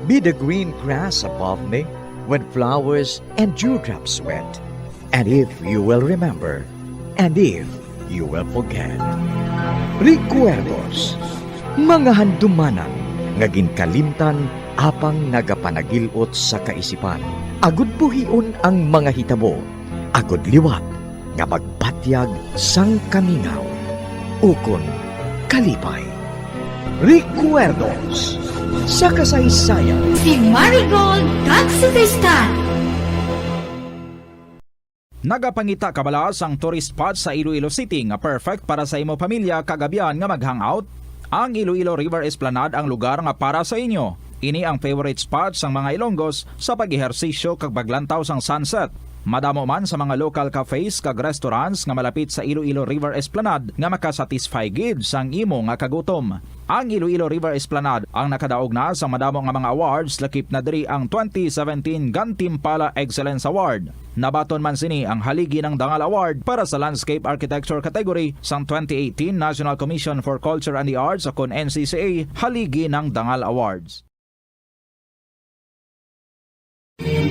Be the green grass above me when flowers and dewdrops wet. And if you will remember, and if you will forget. Recuerdos, mga handumanan nga ginkalimtan apang nagapanagil-ot sa kaisipan, agud buhion ang mga hitabo, agud liwat nga magbatyag sang kamingaw ukon kalipay. Recuerdos sa kasaysayan. Si Marigold kag si Crystal. Nagapangita ka bala sang tourist spot sa Iloilo City nga perfect para sa imo pamilya kag abyan nga mag-hangout? Ang Iloilo River Esplanade ang lugar nga para sa inyo. Ini ang favorite spot sang mga Ilonggos sa pag-ehersisyo kag paglantaw sang sunset. Madamo man sa mga local cafes kag restaurants nga malapit sa Iloilo River Esplanade nga makasatisfy gid sang imo nga kagutom. Ang Iloilo River Esplanade ang nakadaog na sa madamo nga mga awards, lakip na diri ang twenty seventeen Gantimpala Excellence Award. Nabaton man sini ang Haligi ng Dangal Award para sa Landscape Architecture category sang twenty eighteen National Commission for Culture and the Arts, o kon N C C A Haligi ng Dangal Awards.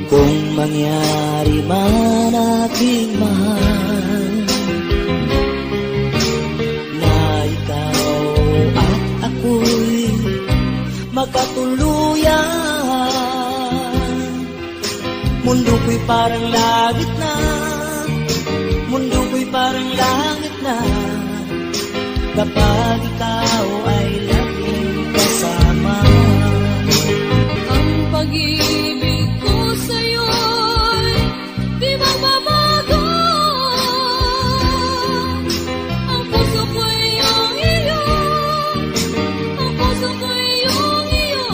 Kung mangyari man, aking mahal, na ikaw at ako'y magkatuluyan, mundo ko'y parang langit na, mundo ko'y parang langit na, kapag ikaw ay laging kasama. Ang pag-ibig ko sa'yo'y di magbabago. Ang puso ko'y iyong iyo, ang puso ko'y iyong iyo,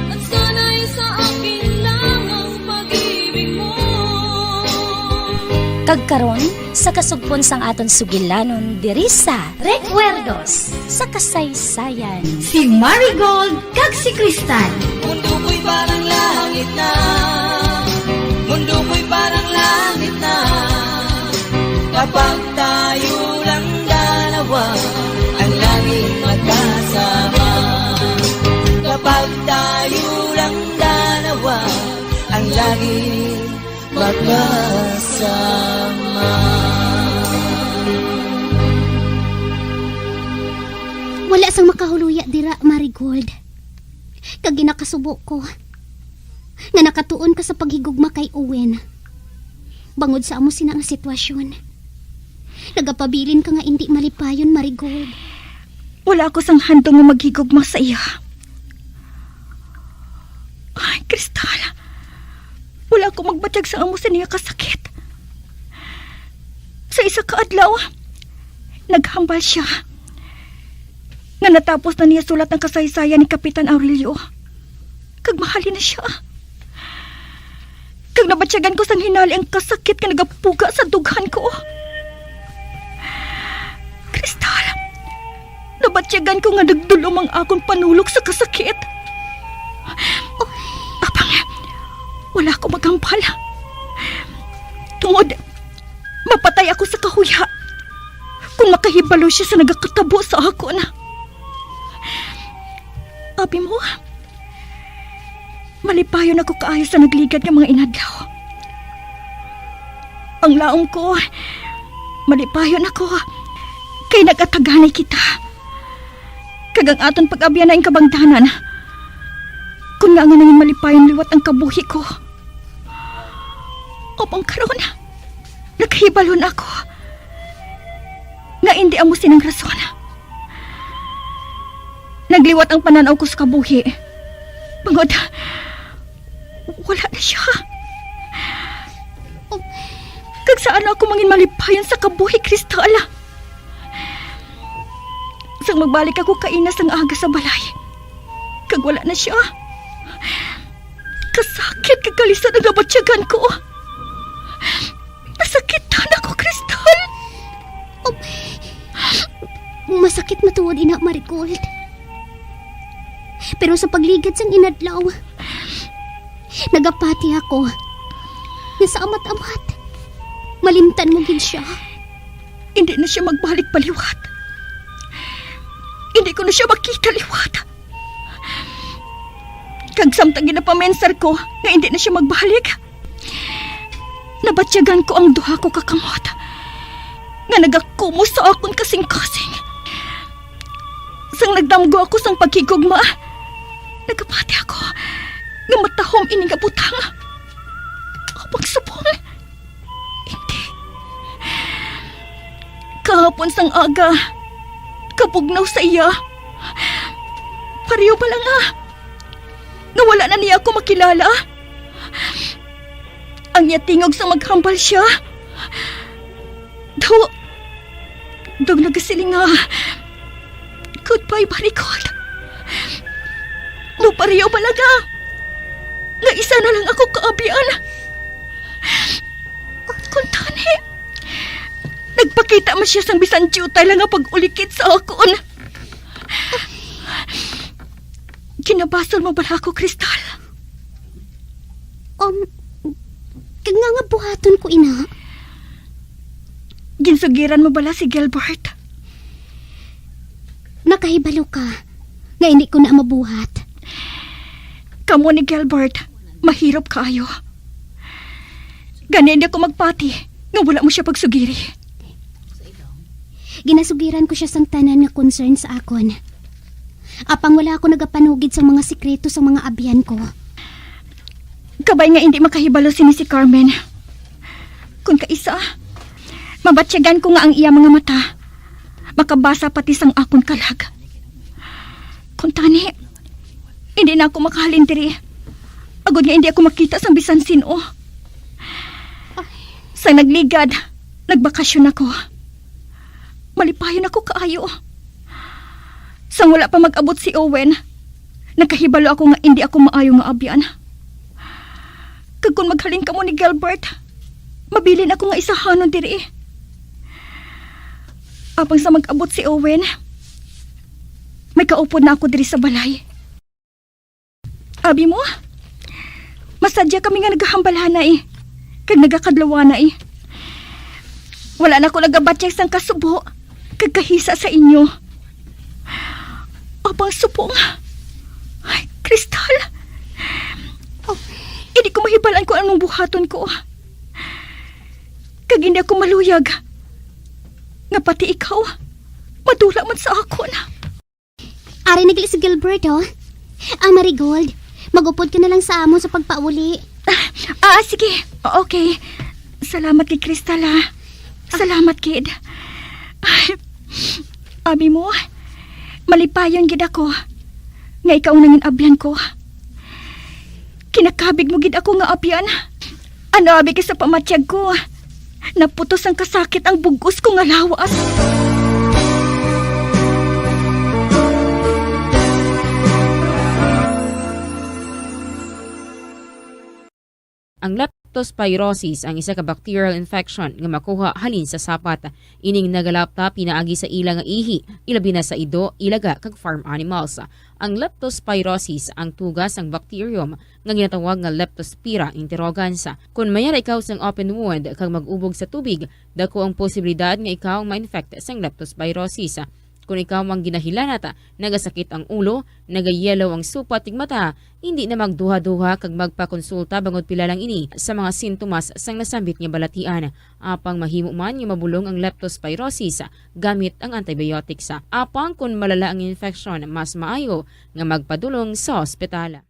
at sana'y sa akin lang ang pag-ibig mo. Kag karon, sa kasugpon sang aton sugilanon diri sa Recuerdos sa Kasaysayan, si Marigold kag si Crystal. Mundo ko'y parang langit na, mundo ko'y parang langit na, kapag tayo lang dalawa, ang laging magkasama. Kapag tayo lang dalawa, ang laging magkasama. Wala sang makahuluya dira, Marigold. Kag ginakasubo ko nga nakatuon ka sa paghigugma kay Owen. Bangod sa amo sina nga sitwasyon, nagapabilin ka nga indi malipayon, Marigold. Wala ako sang handom nga maghigugma sa iya. Ay, Crystal, wala ako magbatyag sang amo sini nga kasakit. Sa isa ka adlaw, naghambal sia nga natapos na niya sulat ang kasaysayan ni Kapitan Aurelio, kag mahalin na sia. Kag nabatyagan ko sang hinali ang kasakit nga nagapuga sa dughan ko. Crystal, nabatyagan ko nga nagdulom ang akon panulok sa kasakit. Apang, wala ako maghambal. Tungod, mapatay ako sa kahuya kung makahibalo sia sa nagakatabo sa akon. Abi mo, malipayon ako kaayo sa nagligad nga mga inadlaw. Ang laom ko, malipayon ako kay nagataganay kita. Kag ang aton pag-abyan na ang kabangdanan, kon ngaa nga nangin malipayon liwat ang kabuhi ko. Apang karon, nakahibalo na ako nga indi amo sini ang rason. Nagliwat ang panan-aw ko sa kabuhi. Bangod, wala na siya. Kag saan ako mangin malipayon sa kabuhi, Crystal? Sang magbalik ako kaina sang aga sa balay, kag wala na siya, kasakit kag kalisod ang nabatyagan ko. Nasakitan ako, Crystal. Um, masakit matuod ina, Marigold. Pero sa pagligad sang inadlaw, nagapati ako nga sa amat-amat, malimtan mo gid siya. Hindi na siya magbalik pa liwat. Hindi ko na siya makita liwat. Kag samtang ginapamensar ko nga hindi na siya magbalik, nabatyagan ko ang duha ko ka kamot nga nagakumos sa akon kasingkasing. Sang nagdamgo ako sang paghigugma, nagapati ako nga matahom ini nga butang. Apang subong, hindi. Kahapon sang aga, kabugnaw sa iya. Pareho bala nga, nga wala na niya ako makilala. Ang iya tingog sang maghambal siya. Daw, daw nagasiling nga, "Goodbye, Marigold." Daw pareho bala nga, nga isa na lang ako kaabyan. Kuntani, nagpakita man siya sang bisan diutay lang nga pag-ulikid sa akon. Ginabasol mo bala ako, Crystal? Um, kag nga nga buhaton ko, ina? Ginsugiran mo bala si Gilbert? Nakahibalo ka nga hindi ko na mabuhat. Kamo ni Gilbert, mahirop kaayo. Gani, hindi ako magpati nga wala mo siya pagsugiri. Ginasugiran ko siya sang tanan nga concern sa akon. Apang wala ako nagapanugid sang mga sikreto sang mga abyan ko. Kabay nga hindi makahibalo sini si Carmen. Kun kaisa, mabatyagan ko nga ang iya mga mata makabasa pati sang akon kalag. Kuntani, hindi na ako makahalin diri, agod nga hindi ako makita sang bisan sin-o. Sang nagligad, nagbakasyon ako. Malipayon ako kaayo. Sang wala pa mag-abot si Owen, nakahibalo ako nga indi ako maayo nga abyan. Kag kon maghalin kamo ni Gilbert, mabilin ako nga isahanon diri. Apang sa mag-abot si Owen, may kaupod na ako diri sa balay. Abi mo, masadya kami nga nagahambalanay kag nagakadlawanay. Wala na ako nagabatyag sang kasubo kag kahisa sa inyo. Apang subong, ay, Crystal, oh, hindi ko mahibal-an kung anong buhaton ko. Kag hindi ako maluyag nga pati ikaw madula man sa akon. Ari na gali si Gilbert, oh. Ah, Marigold, mag-upod ka na lang sa amon sa pagpauli. Ah, ah, sige. Okay. Salamat kay Crystal, ah. Salamat, kid. Ay, abi mo, malipayon gid ako nga ikaw ang nangin abyan ko. Kinakabig mo gid ako nga abyan. Ano abi ka sa pamatyag ko? Naputos ang kasakit ang bug-os ko nga lawas. Ang leptospirosis ang isa ka bacterial infection nga makuha halin sa sapat. Ining nagalapta pinaagi sa ila nga ihi, ilabi na sa ido, ilaga, kag farm animals. Ang leptospirosis ang tuga sang bacterium nga ginatawag nga Leptospira interrogans. Kon mayara ikaw sang open wound kag mag-ubog sa tubig, dako ang posibilidad nga ikaw ma-infect sang leptospirosis. Kon ikaw ang ginahilanat, nagasakit ang ulo, nagayellow ang supat kag mata, indi na magduha-duha kag magpakonsulta bangod pila lang ini sa mga sintomas sang nasambit nga balatian. Apang mahimo man nga mabulong ang leptospirosis gamit ang antibiotics. Apang kon malala ang infection, mas maayo nga magpadulong sa ospital.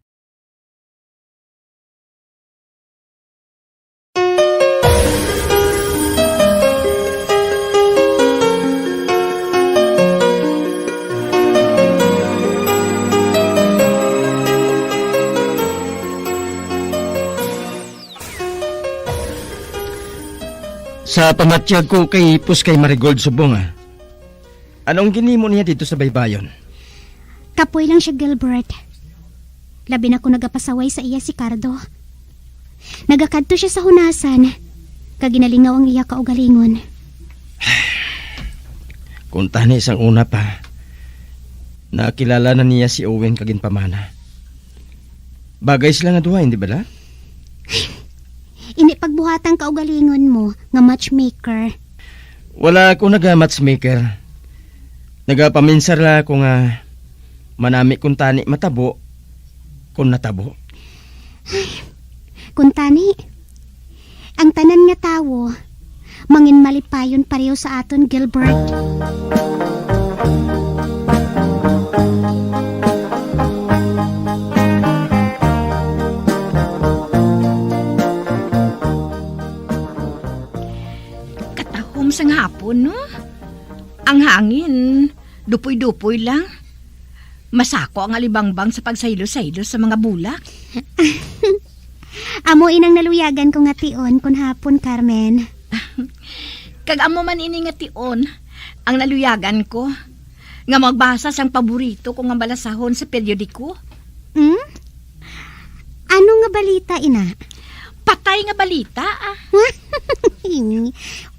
Sa pamatyag ko kay hipos kay Marigold subong, ah. Anong ginimo niya dito sa baybayon? Kapoy lang siya, Gilbert. Labi na ko nagapasaway sa iya si Cardo. Nagakadto siya sa hunasan, kag ginalingaw ang iya kaugalingon. Kung tani sang una pa, nakilala na niya si Owen kag ginpamana. Bagay sila nga duha, hindi bala? Ini pagbuhatang kaugalingon mo nga matchmaker. Wala ako naga-matchmaker. Nagapaminsar lang ako nga manami kung tani matabo, kung natabo. Kung tani, ang tanan nga tawo mangin malipayon pareho sa aton, Gilbert. Katahom sang hapon, no? Ang hangin, dupoy-dupoy lang. Masako ang alibangbang sa pagsaylo-saylo sa mga bulak. Amo inang naluyagan ko nga tion kon hapon, Carmen. Kag amo man ini nga tion ang naluyagan ko, nga magbasa sang paborito ko nga balasahon sa periodiko. Hmm? Ano nga balita ina? Patay nga balita, ah.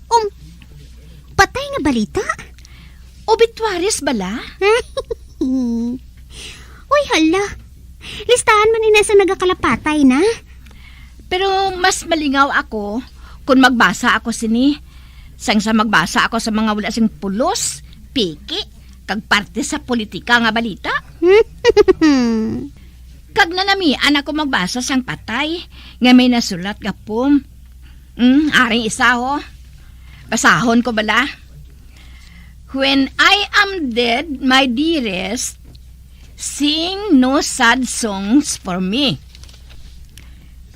Um, patay nga balita? Obituaries bala? Uy, hala. Listahan man ina sa nagakalapatay na. Pero mas malingaw ako kung magbasa ako sini, sang sa magbasa ako sa mga wala sing pulos, piki, kag parte sa politika nga balita. Kag nanamian ako magbasa sang patay nga may nasulat nga poem. Mm, aring isa, ho. Basahon ko bala. "When I am dead, my dearest, sing no sad songs for me.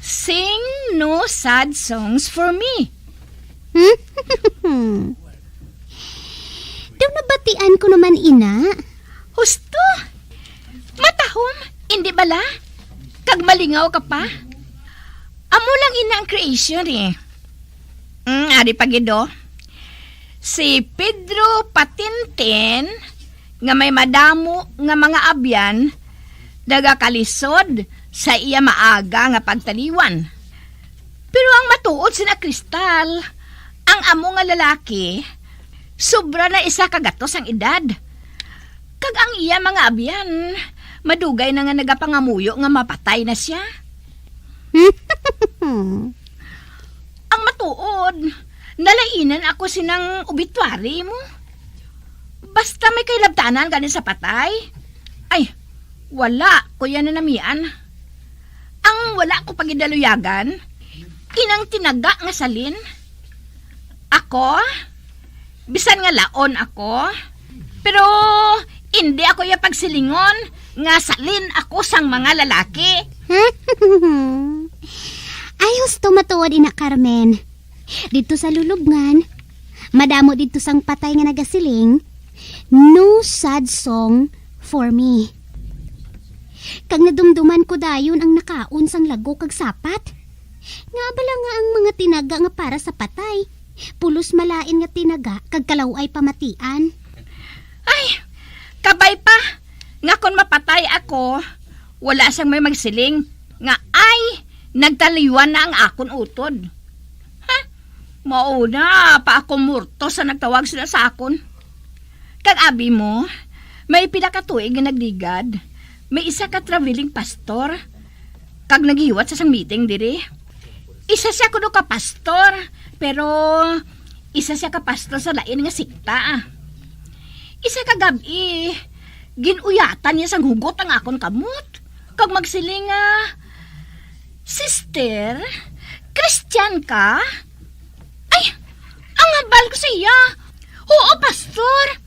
Sing no sad songs for me." Daw nabatian ko naman ina. Husto! Matahom, indi bala? Kag malingaw ka pa? Amo lang ina ang creation, eh. Mm, ari pa gid, oh. Si Pedro Patintin, nga may madamo nga mga abyan, nagakalisod sa iya maaga nga pagtaliwan. Pero ang matuod sina Cristal, ang amo nga lalaki, sobra na isa ka gatos ang edad. Kag ang iya mga abyan, madugay na nga nagapangamuyo nga mapatay na sia. Ang matuod, nalainan ako sinang obituary mo. Basta may kahilabtanan gani sa patay. Ay, wala ko yan nanamian. Ang wala ko pagidaluyagan, inang tinaga nga salin. Ako, bisan nga laon ako, pero indi ako iya pagsilingon nga salin ako sang mga lalaki. Ay, husto matuod, Ina Carmen. Didto sa lulubngan, madamo didto sang patay nga nagasiling, "No sad song for me." Kag nadumduman ko dayon ang nakaon sang lago kag sapat. Nga bala nga ang mga tinaga nga para sa patay, pulos malain nga tinaga kag kalaw-ay pamatian. Ay, kabay pa nga kon mapatay ako, wala sang may magsiling nga, "Ay, nagtaliwan na ang akon utod." Ha? Mao na pa ako murto sa nagtawag sila sa akon. Kag abi mo, may pila ka tuig nga nagligad, may isa ka traveling pastor kag naghiwat sa sang meeting diri. Isa sia kuno ka pastor, pero isa sia ka pastor sa lain nga sekta. Isa ka gab-i, gin-uyatan niya sang hugot ang akon kamot, kag magsiling nga, "Sister, Christian ka?" Ay, ang hambal ko sa iya, "Huo, pastor.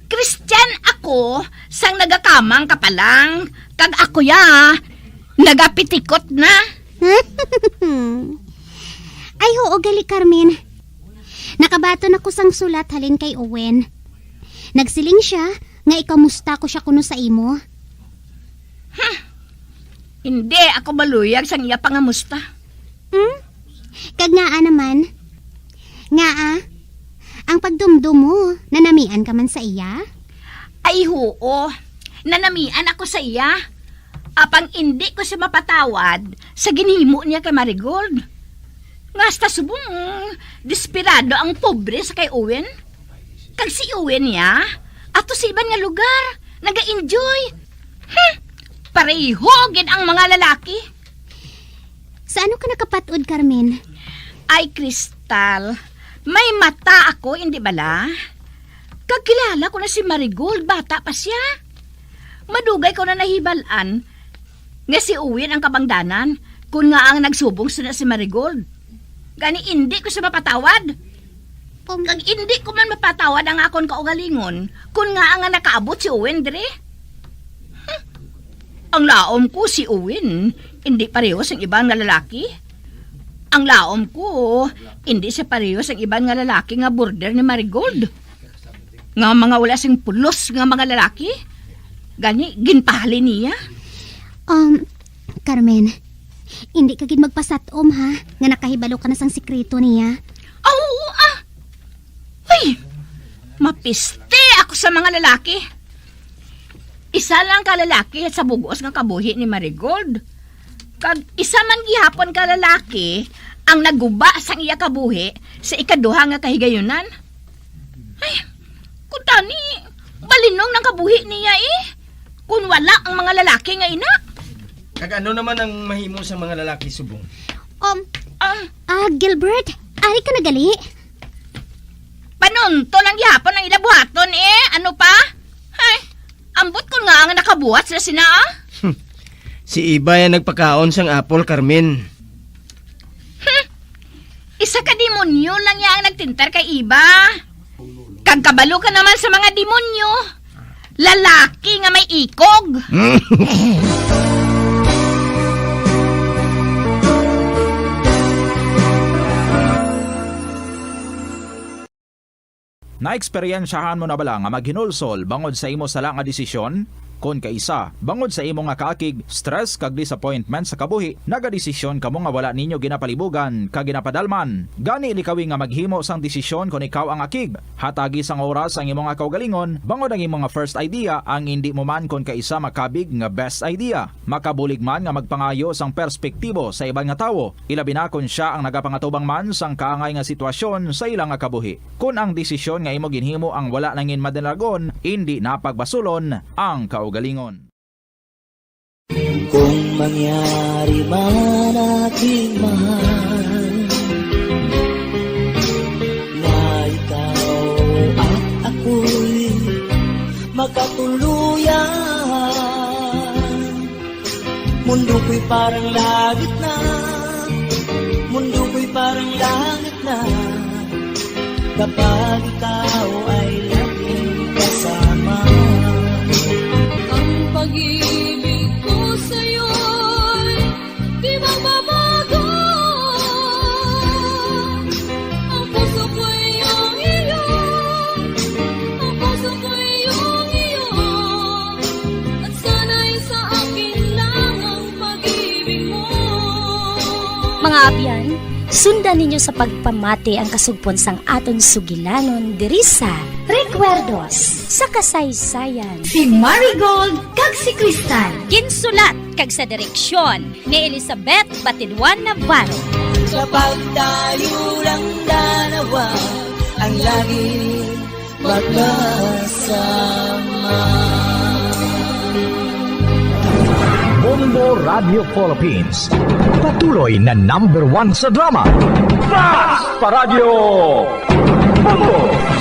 Christian ako sang nagakamang ka pa lang, kag ako ya, nagapitikot na." Ay, huo gali, Carmen. Nakabaton ako sang sulat halin kay Owen. Nagsiling sia nga ikamusta ko sia kuno sa imo. Hmm. Hindi ako maluyag sang iya pangamusta. Hmm? Kag ngaa naman? Ngaa? Ang pagdumdom mo, nanamian ka man sa iya? Ay, huo. Nanamian ako sa iya. Apang indi ko siya mapatawad sa ginhimo niya kay Marigold. Nga hasta subong desperado ang pobre sa kay Owen. Kag si Owen niya, ato sa iban nga lugar, naga-enjoy. Hmm, pareho gid ang mga lalaki. Sa ano ka nakapat-od, Carmen? Ay, Crystal, may mata ako, indi bala? Kag kilala ko na si Marigold, bata pa siya. Madugay ko na nahibal-an nga si Owen ang kabangdanan, kun nga ang nagsubong sina si Marigold. Gani, indi ko siya mapatawad. Kag indi ko man mapatawad ang akon kaugalingon, kun nga ang nakaabot si Owen diri. Ang laom ko, si Owen, indi pareho sang iban nga lalaki. Ang laom ko, indi siya pareho sang iban nga lalaki nga border ni Marigold. Nga mga wala sing pulos nga mga lalaki. Gani, ginpahalin niya. Um, Carmen, hindi ka gid magpasatom, ha, nga nakahibalo ka na sang sikreto niya. Aw, ah! Uy! Mapiste ako sa mga lalaki. Isa lang ka lalaki sa bug-os nga kabuhi ni Marigold. Kag isa man gihapon ka lalaki ang naguba sang iya kabuhi sa ikaduha nga kahigayunan. Ay, kuntani, balinong nang kabuhi niya, eh. Kun wala ang mga lalaki nga ina. Kag ano naman ang mahimo sa mga lalaki subong? Um, Ah, ah, Gilbert, ari ka na gali? Panunto lang gihapon ang ila buhaton, eh. Ano pa? Ay, ambot ko nga ang nakabuhat sila sina, ah. Si Ibay ang nagpakaon sang apple, Carmen. Hmm. Isa ka demonyo lang niya ang nagtintar kay Iba. Kag kabalo ka naman sa mga demonyo. Lalaki nga may ikog. Naeksperyensyahan mo na bala nga maghinulsol bangod sa imo sala nga desisyon? Kon kaisa, bangod sa imo nga kaakig, stress kag disappointment sa kabuhi, nagadesisyon kamo nga wala ninyo ginapalibugan kag ginapadalman. Gani likawi nga maghimo sang desisyon kon ikaw ang akig. Hatagi sang oras ang imo nga kaugalingon, bangod ang imo nga first idea ang indi mo man kon kaisa makabig nga best idea. Makabulig man nga magpangayo sang perspektibo sa iban nga tawo, ilabi na kon sia ang nagapangatubang man sang kaangay nga sitwasyon sa ila nga kabuhi. Kon ang desisyon nga imo ginhimo ang wala nangin madalagon, indi na pagbasulon ang kaugalingon. Kung mangyari man, aking mahal, na ikaw at ako'y magkatuluyan, mundo ko'y parang langit na, mundo ko'y parang langit na, kapag ikaw ay laging kasama. Ang pag-ibig ko sa'yo'y di magbabago. Ang puso ko'y iyong iyo, ang puso ko'y iyong iyo, at sana'y sa akin lang ang pag-ibig mo. Mga abyan, sundan ninyo sa pagpamati ang kasugpon sang aton sugilanon diri sa Recuerdos sa Kasaysayan. Si Marigold kag si Crystal. Ginsulat kag sa direksyon ni Elizabeth Batidwan Navarro. Kapag tayo lang dalawa ang laging magkasama. Bombo Radio Philippines, patuloy na number one sa drama. Fast pa Radyo Bombo!